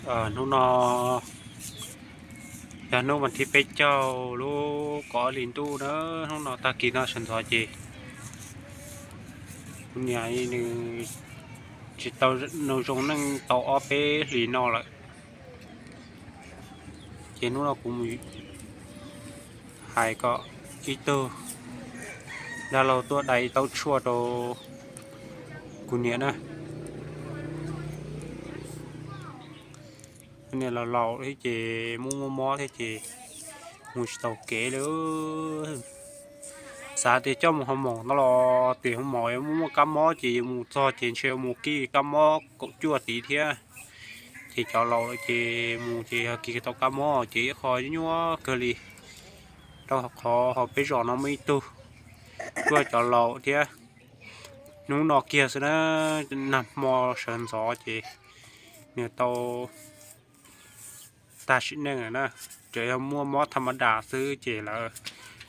Hnub no yog hnub vas thib peb caug lub kaum ob hlis ntuj na. Hnub no tag kis no sawv ntxov ces kuv niam nws tsis tau zoo neej tau ob peb hlis no lawm. Ces hnub no kuv mus hais kom ib tug dab laug tuaj dai ib taub tshuaj rau kuv niam na. Niam laus laus thiab ces muaj muaj mob thiab ces mus tsis tau kev li. Xav tias coj mus hoo maum no los tim hoo maum yuav muaj muaj kab mob ces yuav mus txog ces ntshe mus kis kab mob kaum cuaj tid thiab. Ces cov laus lawm ces mus ces yog kis tau kab mob ces ib qho nyuaj kawg li. Rau qhov hauv peb zos no muaj ib tug tuaj cov laus thiab. Hnub no kiag xwb na, nag hmo sawv ntxov ces nws tau tag sim neej lawm na. Tsuas yog muaj mob tham ma das xwb ces lawv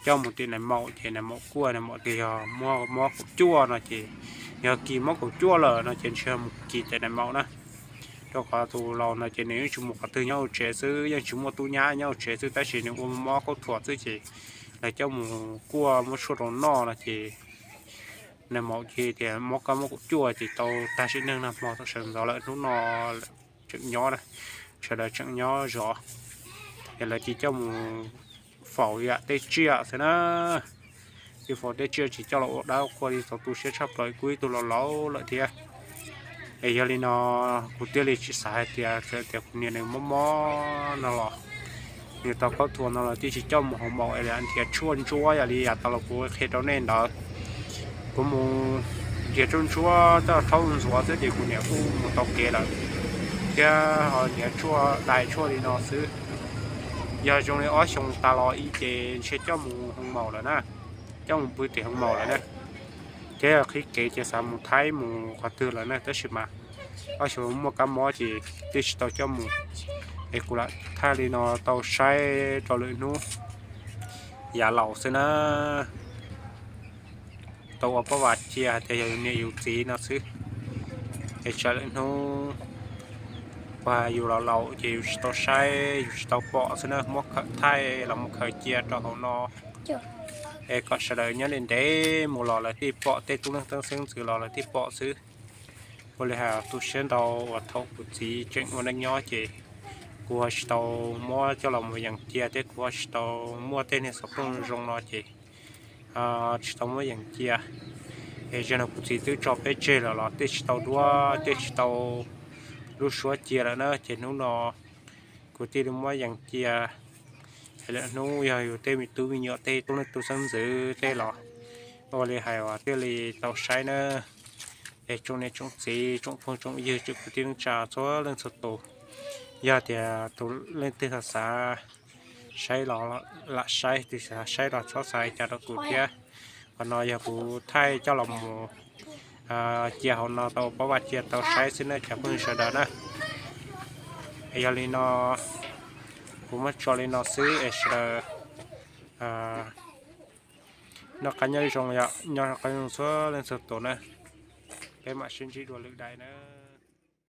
coj mus tim nais maum ces nais maum kuaj, nais maum tias yog muaj mob kaum cuaj no ces, yog kis mob kaum cuaj lawm no ces ntshe mus kis tim nais maum na. Rau qhov tus laus no ces nws yeej tsis mus qhov twg, nyob hauv tsev xwb, yeej tsis muaj tub nyab, nyob hauv tsev xwb, tab sis nws ua mob khaub thuas xwb ces lawv coj mus kuaj muab tshuaj rau noj no ces nais maum ces tias mob kab mob kaum cuaj ces tau tag sim neej nag hmo tau sawv ntxov lawm. Hnub no tseem nyob na, sawv daws tseem nyob zov, ces lawv cia coj mus faus yam tej tsiaj xwb na. Cia faus tej tsiaj tsis coj los ua dab ua qhua li, txaus tu siab tshaj plaws, kuj ib tug laus laus lawm thiab. Es yog li no kuv thiaj li tsis xav hais tias, txawm tias kuv niam nws mob mob no los, nws tau khaub thuas no los thiaj tsis coj mus hoo maum es nrhiav tshuaj ntsuab yam li yav tas los kuv qhia rau nej ntawd. Kuv mus nrhiav tshuaj ntsuab coj rhaub ntxuav xwb ces kuv niam kuj mus tau kev lawm, thiab ho nrhiav tshuaj dais tshuaj li no xwb. Yog zoo li ob xyoos tas los ib ces ntshe coj mus hoo maum lawm na, coj mus pw tim hoo maum lawm na. Thiab yog qhib kev ces xav mus Thaib mus qhov twg lawm na, tab sis mas ob xyoos muaj kab mob ces thiaj tsis tau coj mus. Es kuv lam thaij li no tau saib rau lwm hnub yav laus xwb na. Tau ua pob vas cia hais tias yog yus niam yus txiv no xwb, es tsam lwm hnub yus los laus ces yus tsis tau saib yus tsis tau pom xwb na, muab khawm thaij los mus khaws cia rau hauv no, es kom sawv daws nyob ntev ntev mus los lawv thiaj pom, tej tub leej tub xeeb ntxwv los lawv thiaj pom xwb. Ua li hais tu siab ntau uas thaum kuv txiv tseem ua neej nyob ces kuv ho tsis tau muab coj los mus yees cia thiab kuv ho tsis tau muaj tej niag xov tooj zoo no ces tsis tau muab yees cia. Es zaum no kuv txiv twb tso peb tseg lawm los thiaj tsis tau duab thiaj tsis tau lub suab cia lawm na, ces hnub no kuv thiaj li muab yees cia. Es lwm hnub yog yus tej me tub me nyuam tej tub leej tub xeeb ntxwv tej los ua li hais uas thiaj li tau saib na. Es tsoom niam tsoom txiv tsoom phooj tsoom ywg tsoom kwv tij neej tsa txhua leej txhua tus, yog tias tus leej twg xav saib los lam saib, tus xav saib los txhob xav li cas rau kuv thiab. Qhov no yog kuv thaij coj los mus cia hauv no tau pob vaj cia tau saib xwb na cov phooj ywg sawv daws na. Es yog li no kuv muab tso li no xwb es sawv daws noj qab nyob zoo, nyob qab zoo txhua leej txhua tus na. Peb mam sib ntsib dua lwm daim na.